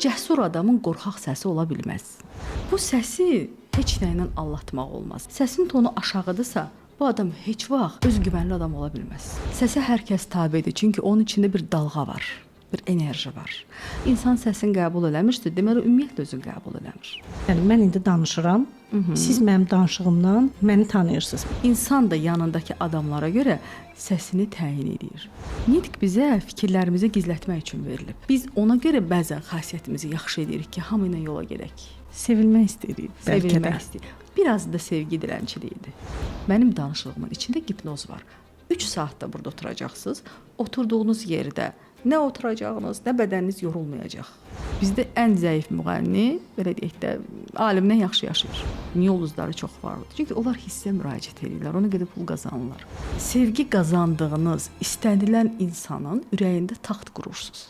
Cəsur adamın qorxaq səsi ola bilməz. Bu səsi heç nə ilə aldatmaq olmaz. Səsin tonu aşağıdırsa, bu adam heç vaxt özgüvənli adam ola bilməz. Səsə hər kəs tabedir, çünki onun içində bir dalğa var, bir enerji var. İnsan səsini qəbul eləmirsə, deməli ümumiyyətlə özünü qəbul eləmir. Yəni mən indi danışıram. Siz mənim danışığımdan məni tanıyırsınız. İnsan da yanındakı adamlara görə səsini təyin eləyir. Nitq bizə fikirlərimizi gizlətmək üçün verilib. Biz ona görə bəzən xasiyyətimizi yaxşı eləyirik ki, hamı ilə yola gedək. Sevilmək istəyirik bəlkə də. Sevilmək istəyir. Biraz da sevgi dilənçiliyidir. Mənim danışığımın içində hipnoz var. 3 saat da burada oturacaqsınız. Oturduğunuz yerdə nə oturacağınız, nə bədəniniz yorulmayacaq. Bizdə ən zəif müğənni, belə deyək də, alimdən yaxşı yaşayır. Niyə ulduzları çox varlıdır? Çünki onlar hissə müraciət edirlər, ona görə pul qazanırlar. Sevgi qazandığınız, istənilən insanın ürəyində taxt qurursunuz.